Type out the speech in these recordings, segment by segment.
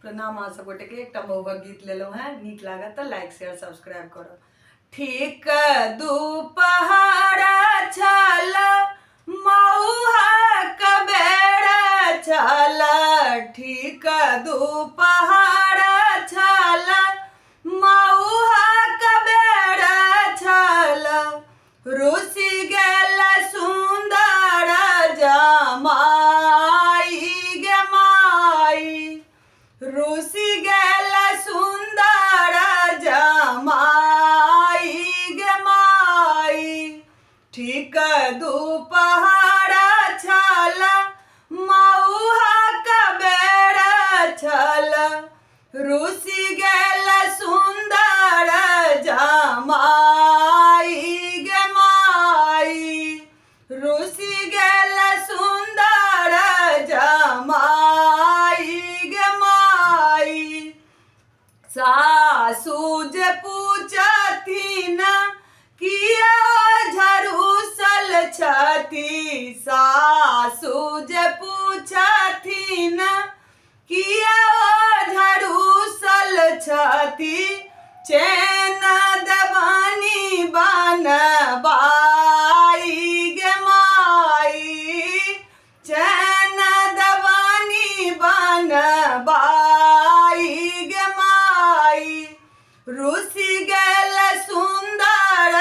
प्रणाम अहाँ सब गोटेके। एकटा महुआ गीत लेलहुँ हेँ, नीक लागत तऽ लाइक शेयर सब्सक्राइब करब। ठीक दुपहर छल महुआ कबेर छल, ठीक दुपहर छल महुआ कबेर छल, रुसि गेल सुन्दर जमाई गे माई, रुसि गेल सुन्दर जमाई गे माई। ठीक दुपहर छल मौहा कबेर छल, रुसि गेल सुन्दर जमाई गे माई, रुसि गेल सुन्दर जमाई गे माई। सासु जे पूछथिन किया झरुसल छथि, सासु जे पूछथिन किया झरुसल छथि, चैन देवानी बनबाई गे माई, चैन देवानी बनबाई गे माई। रुसि गेल सुन्दर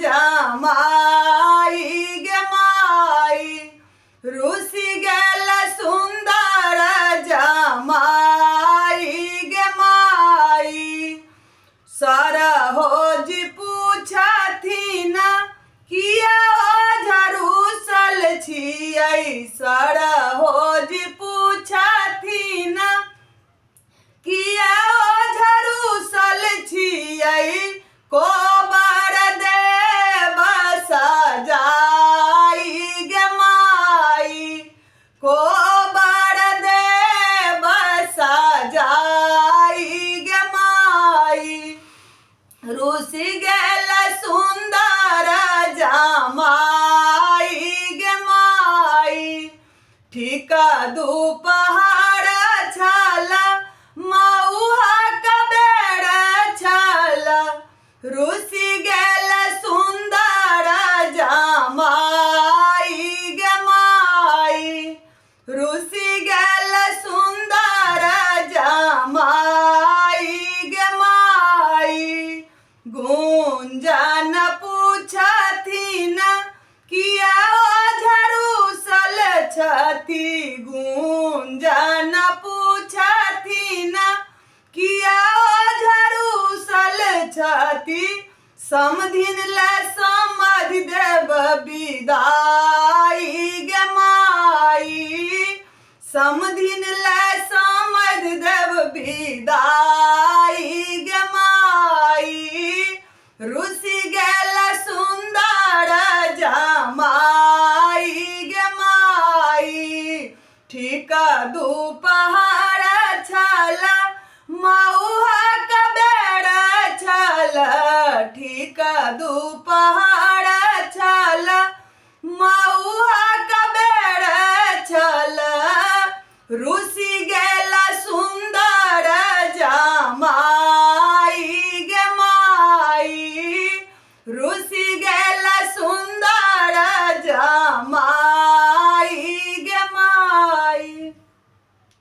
जमाई गे माई, रुसि गेल सुन्दर जमाई गे माई। सरहोजी पूछथिन किया झरुसल छियै, सरहोजी पूछथिन किया झरुसल छियै, कोबर देब सजाई गे माई, कोबर देब सजाई गे माई। रुसि गेल सुन्दर जमाई गे माई। ठीक दुपहर छल मौहा कबेर छल, रुसि गेल सुन्दर जमाई गे माई, रुसि गेल सुन्दर जमाई गे माई। गुंजन पूछथिन किया झरुसल छथि, गुंजन पूछथिन किया झरुसल छथि, समधिन ले समधि देव विदाई गे माई, समधिन ले समधि देव विदाई गे माई। रुसि गेल सुन्दर जमाई गे माई। ठीक दुपहर छल मौहा कबेर छल, ठीक दुपहर